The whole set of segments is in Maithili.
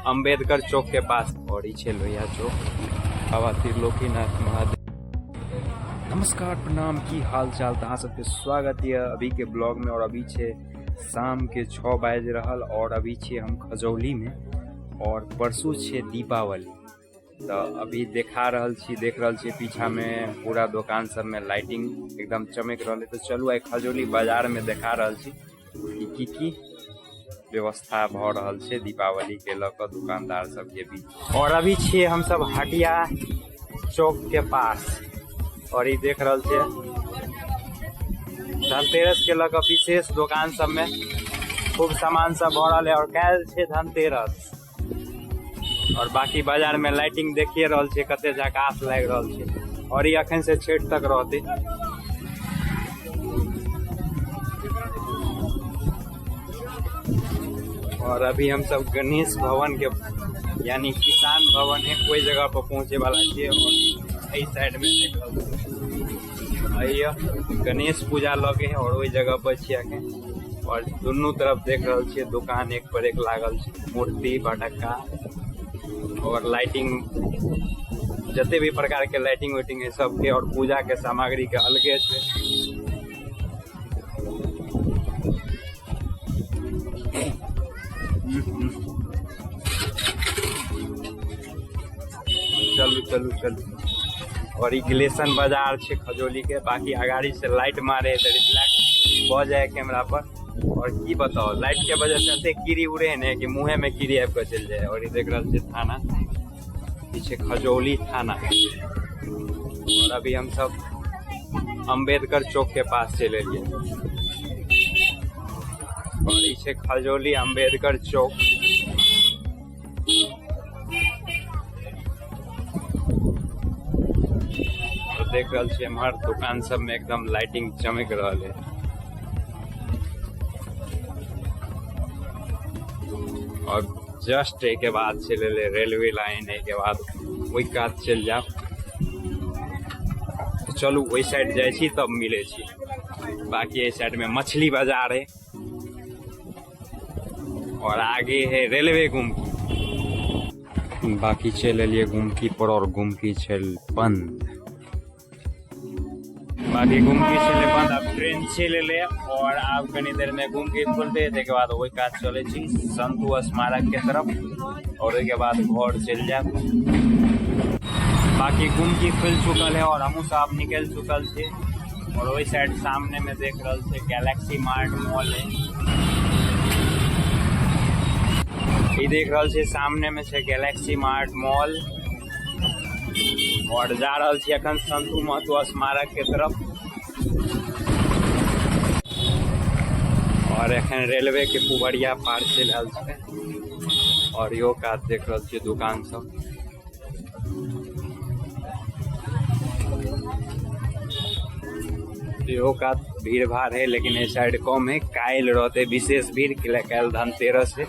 अम्बेडकर चौक के पास। और ई छै लोहिया चौक, बाबा त्रिलोकीनाथ महादेव। नमस्कार, प्रणाम, की हाल चाल? तऽ अहाँ सबके स्वागत यऽ अभी के ब्लॉग में। और अभी छै शाम के 6 बाजि रहल और अभी छियै हम खजौली में और परसू छै दीपावली। तऽ अभी देखा रहल छी, देख रहल छी पीछा में पूरा दोकान सब में लाइटिंग एकदम चमक रहल है। तो चलू आइ खजौली बाजार में देखा रहल छी कि की की व्यवस्था भऽ रहल छै दीपावली के लऽ कऽ दुकानदार सबके बीच। और अभी छियै हम सब हटिया चौक के पास और ई देख रहल छियै धनतेरस के लऽ कऽ विशेष दोकान सब में खूब सामान सब भऽ रहल है। और काल्हि छै धनतेरस। और बाकी बाजार में लाइटिंग देखिए रहल छियै कते झकास लागि रहल छै। और ई अखन से छठि तक रहतै। और अभी हम सब गणेश भवन के यानी किसान भवन है कोई जगह पर पहुंचे वाला छियै। और एहि साइड में देख रहल छियै गणेश पूजा लगे है और ओहि जगह पर छियै अखन। और दुनू तरफ देख रहल छियै दुकान एक पर एक लागल छै, मूर्ति फटक्का और लाइटिंग, जते भी प्रकार के लाइटिंग वाइटिंग है सबके। और पूजा के सामग्री के अलगे छै। चलू चलू चलू। और ई ग्लेशन बाजार छै खजौली के। बाकी अगाड़ी से लाइट मारे है तऽ रिफ्लेक्ट भऽ जाए कैमरा पर। और की बताओ, लाइट के वजह से एते कीड़ी उड़े है ने कि मुँहे में कीड़ी आबि कऽ चलि जाए। और ई देख रहल छै थाना, ई छै खजौली थाना। और अभी हम सब अम्बेडकर चौक के पास चलि एलियै। और ई छै खजौली अम्बेडकर चौक। देख रहल छियै एम्हर दुकान सब में एकदम लाइटिंग चमक रहल है। और जस्ट एहि के बाद चलि एलै रेलवे लाइन, एहि के बाद ओहि कात चलि जायब। चलू ओहि साइड जाइ छी तब मिलै छी। बाकी एहि साइड में मछली बाजार है और आगे है रेलवे गुमकी। बाकी चलि एलियै गुमकी पर और गुमकी छल बंद। बाकी गुमकी छलै बंद, आब ट्रेन चलि एलै और आब कनी देर में गुमकी खुलतै। ताहिके बाद ओहि कात चलै छी संतु स्मारक के तरफ और ओहिके बाद घर चलि जायब। बाकी गुमकी खुलि चुकल है और हमहूँ सब आब निकलि चुकल छी। और ओहि साइड सामने में देख रहल छै गैलेक्सी मार्ट मॉल है। ई देख रहल छै सामने में छै गैलेक्सी मार्ट मॉल। और जा रहल छी अखन संतु महतो स्मारक के तरफ। और एखन रेलवे के पुबरिया पार चलि रहल छै। और इहो कात देख रहल छियै दुकान सब। इहो कात भीड़ भाड़ है लेकिन एहि साइड कम है। काल्हि रहते विशेष भीड़, काल्हि धनतेरस है।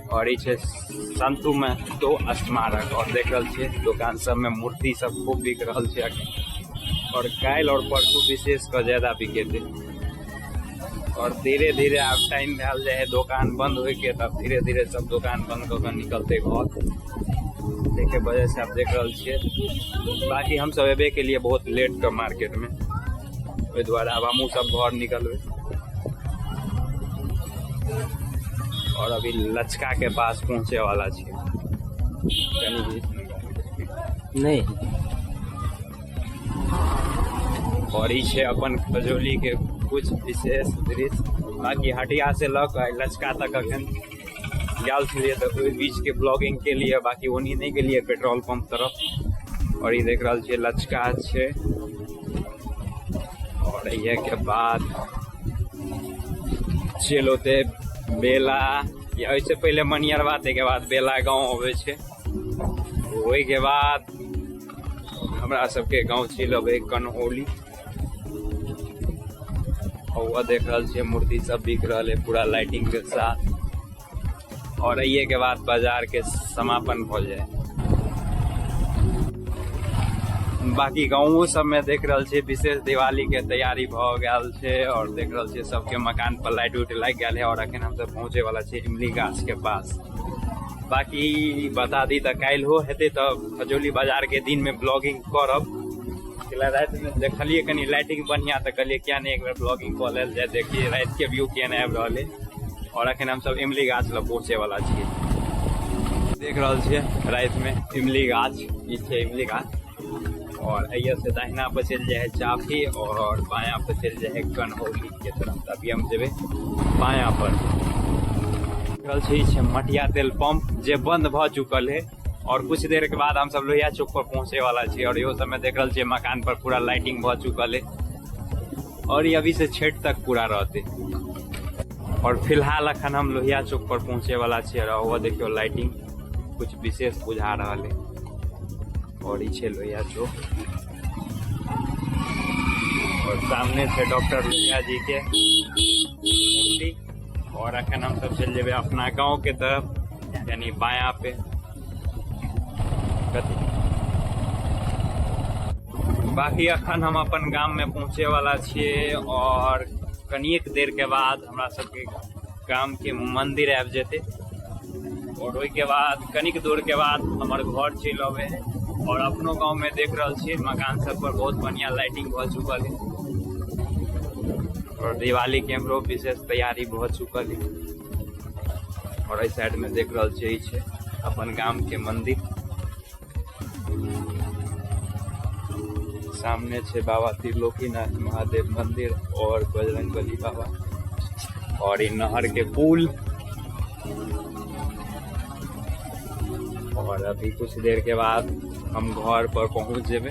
और ई छै संतु महतो स्मारक। और देख रहल छियै दुकान सब में मूर्ति सब खूब बिक रहल छै अखन। और काल्हि और परसू विशेष कऽ ज्यादा बिकेतै। और धीरे धीरे आब टाइम भेल जाय है दोकान बंद होय के, तब धीरे धीरे सब दोकान बंद कऽ के निकलते घर। ताहिके वजह से आब देख रहल छियै। बाकी हम सब एबे के लिए बहुत लेट के मार्केट में, ओहि दुआरे आब हमहूँ सब घर निकलबै। और अभी लचका के पास पहुंचे वाला छियै। नहीं। और ई छै अपन खजौली के कुछ विशेष दृश्य। बाकी हटिया से लऽ कऽ लचका तक अखन गेल छलियै तऽ ओहि बीच के ब्लॉगिंग के लिए, बाकी ओनी नहि गेलियै पेट्रोल पंप तरफ। और ई देख रहल छियै लचका छै। और इहे के बाद चलि औतै बेला, या ओहिसँ पहिले मनियरवा, ताहिके बाद बेला गाँव अबै छै। ओहिके बाद हमरा सबके गाँव चलि अबै कन्हौली। और देख रहल छियै मूर्ति सब बिक रहल है पूरा लाइटिंग के साथ। और अइए के बाद बाजार के समापन भऽ जाए। बाकी गाँवो सब में देख रहल छियै विशेष दिवाली के तैयारी भऽ गेल छै। और देख रहल छियै सबके मकान पर लाइट उइट लागि गेल है। और अखन हमसब पहुँचे वाला छियै इमली गाछ के पास। बाकी बता दी तऽ काल्हिो हेतै तऽ खजौली बाजार के दिन में ब्लॉगिंग करब। राति में देखलिए कनी लाइटिंग बढ़िया तऽ कहलिए किया नहीं एक बेर ब्लॉगिंग कऽ लेल जाय, देखिए राति के व्यू केहन आबि रहल है। और अखन हम सब इमली गाछ लग पहुँचे वाला छियै। देख रहल छियै राति में इमली गाछ, ई छै इमली गाछ। और एहिया से दाहिना पर चलि जाइ है चाफी और बायां पर चलि जाइ है कन्हौली के तरफ। अभी हम जेबै बायां पर। रहल छी छै मटिया तेल पंप जे बंद भऽ चुकल है और कुछ देर के बाद हम सब लोहिया चौक पर पहुंचे वाला छी। और इहो सब में देख रहल छियै मकान पर पूरा लाइटिंग भऽ चुकल है और ई अभी से छठ तक पूरा रहते। और फिलहाल अखन हम लोहिया चौक पर पहुंचे वाला छी और ओहो देखियो लाइटिंग कुछ विशेष बुझा रहल है। और ई छै लोहिया चौक और सामने छै डॉक्टर लोहिया जी के मूर्ति। और अखन हम सब चलि जेबै अपना गांव के तरफ, यानी बायां पे। कथी बाकी अखन हम अपन गाम में पहुंचे वाला छियै और कनिक देर के बाद हमरा सबके गाम के मंदिर आबि जेतै और ओहि के बाद कनिक दूर के बाद हमर घर चलि अबै है। और अपनो गांव में देख रहल छियै मकान सब पर बहुत बढ़िया लाइटिंग भऽ चुकल है और दिवाली के हमरो विशेष तैयारी भऽ चुकल है। और एहि साइड में देख रहल छियै ई छै अपन गाम के मंदिर, सामने छै बाबा त्रिलोकीनाथ महादेव मंदिर और बजरंगबली बाबा और ई नहर के पुल। और अभी कुछ देर के बाद हम घर पर पहुंच जेबै।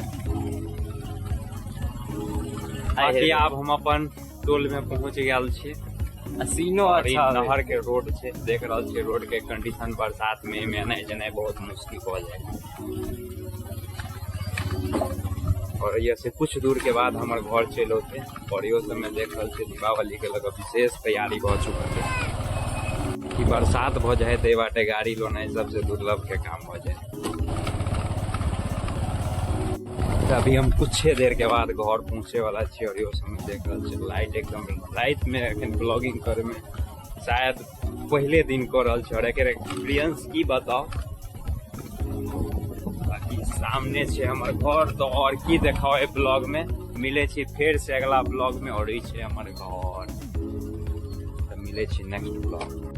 बाकी आब हम अपन टोल में पहुंच गेल छी। सीनो और ई अच्छा है। नहर के रोड छै, देख रहल छियै रोड के कंडीशन बरसात में एमे एनाइ जेनाइ बहुत मुश्किल भऽ जाइ। और एहिया से कुछ दूर के बाद हमर घर चलि औतै। और इहो सब में देख रहल छियै दीपावली के लऽ कऽ विशेष तैयारी भऽ चुकल है कि बरसात भऽ जाइ तऽ एहि बाटे गाड़ी लोनाइ सबसे दुर्लभ के काम भऽ जाइ। तऽ अभी हम कुछ देर के बाद घर पहुँचे वाला छी। और इहो सब में देख रहल छियै लाइट एकदम राति में अखन ब्लॉगिंग करे में शायद पहले दिन कऽ रहल छी और एकर एक्सपीरियंस की बताउ। बाकी सामने छै हमर घर, तऽ और की देखाउ एहि ब्लॉग में। मिलै छी फेर से अगला ब्लॉग में। और ई छै हमर घर, तऽ मिलै छी नेक्स्ट ब्लॉग।